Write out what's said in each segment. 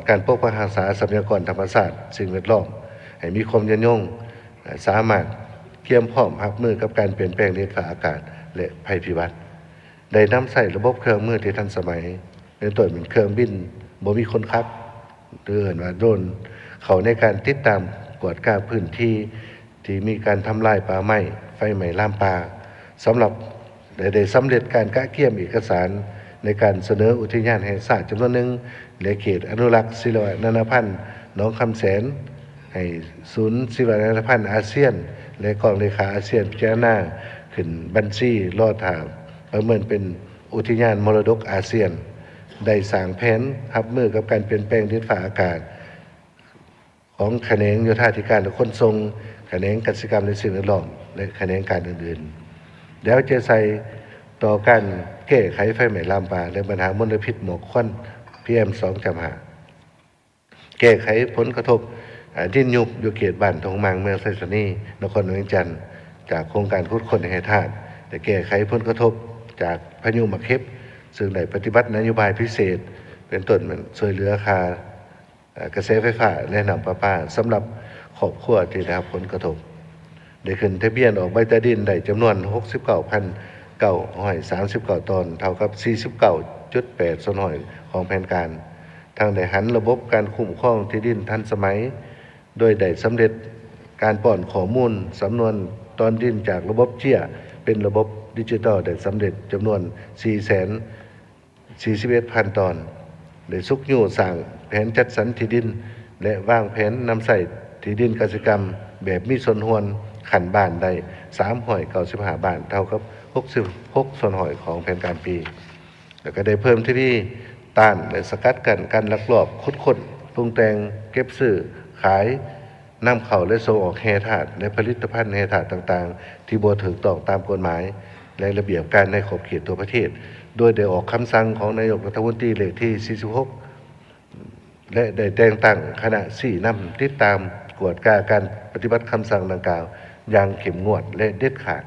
ການປົກປັກຮັກສາຊັບພະຍາກອນທຳມະຊາດ, ສິ່ງແວດລ້ອມ ໃຫ້ມີຄວາມຍືນຍົງ, ສາມາດກຽມພ້ອມຮັບມືກັບການປ່ຽນແປງດິນຟ້າອາກາດ ແລະ ໄພພິບັດ. ໄດ້ນຳໃຊ້ລະບົບເຄື່ອງມືທີ່ທັນສະໄໝ, ເປັນຕົ້ນແມ່ນເຄື່ອງບິນບໍ່ມີຄົນຂັບ ຫຼື ເອີ້ນວ່າໂດຣນ ເຂົ້າໃນການຕິດຕາມກວດກາພື້ນທີ່ ທີ່ມີການທຳລາຍປ່າໄມ້, ໄຟໄໝ້ລາມປ່າ. ສຳລັບ ແລະ ໄດ້ສຳເລັດການກະກຽມເອກະສານໃນການສະເໜີອຸທິຍານແຫ່ງຊາດຈຳນວນໜຶ່ງ ແລະ ເຂດອະນຸລັກຊີວະນານາພັນໜອງຄຳແສນ ໃຫ້ສູນຊີວະນານາພັນອາຊຽນ ແລະ ກອງເລຂາອາຊຽນພິຈາລະນາຂຶ້ນບັນຊີລໍຖ້າປະເມີນເປັນອຸທິຍານມໍລະດົກອາຊຽນ. ໄດ້ສ້າງແຜນຮັບມືກັບການປ່ຽນແປງດິນຟ້າອາກາດ ຂອງຂະແໜງໂຍທາທິການ ແລະ ຂົນສົ່ງ, ຂະແໜງກະສິກຳ ແລະ ສິ່ງແວດລ້ອມ ແລະ ຂະແໜງການອື່ນໆ ແລ້ວຈະໃສ່ຕໍ່ການແກ້ໄຂໄຟໄໝ້ລາມປ່າ ແລະ ບັນຫາມົນລະພິດໝອກຄວັນ ພີເອັມ ສອງຈຸດຫ້າ, ແກ້ໄຂຜົນກະທົບ ອາ ດິນຍຸບຢູ່ເຂດບ້ານທົ່ງມັງ ເມືອງໄຊສະນີ ນະຄອນຫຼວງວຽງຈັນ ຈາກໂຄງການຂຸດຄົ້ນແຮ່ທາດ ແລະ ແກ້ໄຂຜົນກະທົບຈາກພາຍຸໝາກເຫັບ ເຊິ່ງໄດ້ປະຕິບັດນະໂຍບາຍພິເສດ ເປັນຕົ້ນແມ່ນຊ່ວຍເຫຼືອຄ່າ ເອີ ກະແສໄຟຟ້າ ແລະ ນ້ຳປະປາ ສຳລັບຄອບຄົວທີ່ໄດ້ຮັບຜົນກະທົບ. ໄດ້ຂຶ້ນທະບຽນອອກໃບຕາດິນໄດ້ຈຳນວນຫົກສິບເກົ້າພັນເກົ້າຮ້ອຍສາມສິບເກົ້າຕອນ, ເທົ່າກັບສີ່ສິບເກົ້າຈຸດແປດສ່ວນຮ້ອຍຂອງແຜນການ. ທັງໄດ້ຫັນລະບົບການຄຸ້ມຄອງທີ່ດິນທັນສະໄໝ, ໂດຍໄດ້ສຳເລັດການປ້ອນຂໍ້ມູນສຳນວນຕອນດິນຈາກລະບົບເຈຍ ເປັນລະບົບດິຈິຕອນໄດ້ສຳເລັດຈຳນວນສີ່ແສນ ສີ່ສິບເອັດພັນຕອນ, ໄດ້ຊຸກຍູ້ສ້າງແຜນຈັດສັນທີ່ດິນ ແລະ ວາງແຜນນຳໃຊ້ທີ່ດິນກະສິກຳແບບມີສ່ວນຮ່ວມຂັ້ນບ້ານໄດ້ສາມຮ້ອຍເກົ້າສິບຫ້າບ້ານ, ເທົ່າກັບຫົກສິບຫົກສ່ວນຮ້ອຍຂອງແຜນການປີ, ແລ້ວກໍໄດ້ເພີ່ມທະວີຕ້ານ ແລະ ສະກັດກັ້ນການລັກລອບຂຸດຄົ້ນ, ປຸງແຕ່ງ, ເກັບຊື້, ຂາຍ, ນຳເຂົ້າ ແລະ ສົ່ງອອກແຮ່ທາດ ແລະ ຜະລິດຕະພັນແຮ່ທາດຕ່າງໆ ທີ່ບໍ່ຖືກຕ້ອງຕາມກົດໝາຍ ແລະ ລະບຽບການໃນຂອບເຂດທົ່ວປະເທດ, ໂດຍໄດ້ອອກຄຳສັ່ງຂອງນາຍົກລັດຖະມົນຕີເລກທີສີ່ສິບຫົກ ແລະ ໄດ້ແຕ່ງຕັ້ງຄະນະຊີ້ນຳ, ຕິດຕາມ, ກວດກາການປະຕິບັດຄຳສັ່ງດັ່ງກ່າວຢ່າງເຂັ້ມງວດ ແລະ ເດັດຂາດ.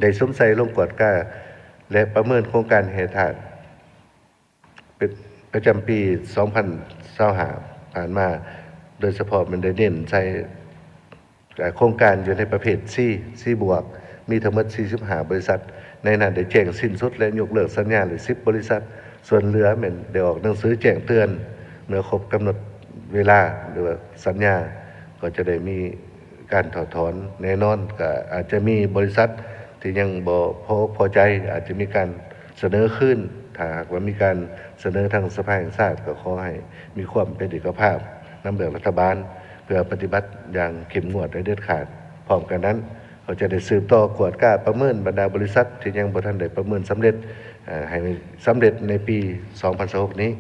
ໄດ້ສຸມໃສ່ລົງກວດກາ ແລະ ປະເມີນໂຄງການແຮ່ທາດ ເປັນປະຈຳປີສອງພັນຊາວຫ້າຜ່ານມາ, ໂດຍສະເພາະແມ່ນໄດ້ເນັ້ນໃສ່ ເອີ ໂຄງການຢູ່ໃນປະເພດ C, C ບວກ, ມີທັງໝົດສີ່ສິບຫ້າບໍລິສັດ, ໃນນັ້ນໄດ້ແຈ້ງສິ້ນສຸດ ແລະ ຍົກເລີກສັນຍາໄດ້ສິບບໍລິສັດ, ສ່ວນເຫຼືອແມ່ນໄດ້ອອກໜັງສືແຈ້ງເຕືອນເມື່ອຄົບກຳນົດເວລາ ຫຼືວ່າສັນຍາ ກໍຈະໄດ້ມີ ການຖອດຖອນແນ່ນອນ, ກໍອາດຈະມີບໍລິສັດທີ່ຍັງບໍ່ພໍອົກພໍໃຈ ອາດຈະມີການສະເໜີຄືນ. ຖ້າຫາກວ່າມີການສະເໜີທາງສະພາແຫ່ງຊາດ ກໍຂໍໃຫ້ມີຄວາມເປັນເອກະພາບນຳເບື້ອງລັດຖະບານ ເພື່ອປະຕິບັດຢ່າງເຂັ້ມງວດ ແລະ ເດັດຂາດ. ພ້ອມກັນນັ້ນ, ກໍຈະໄດ້ສືບຕໍ່ກວດກາປະເມີນບັນດາບໍລິສັດທີ່ຍັງບໍ່ທັນໄດ້ປະເມີນສຳເລັດ, ເອີ ໃຫ້ສຳເລັດໃນປີສອງພັນຊາວຫົກນີ້.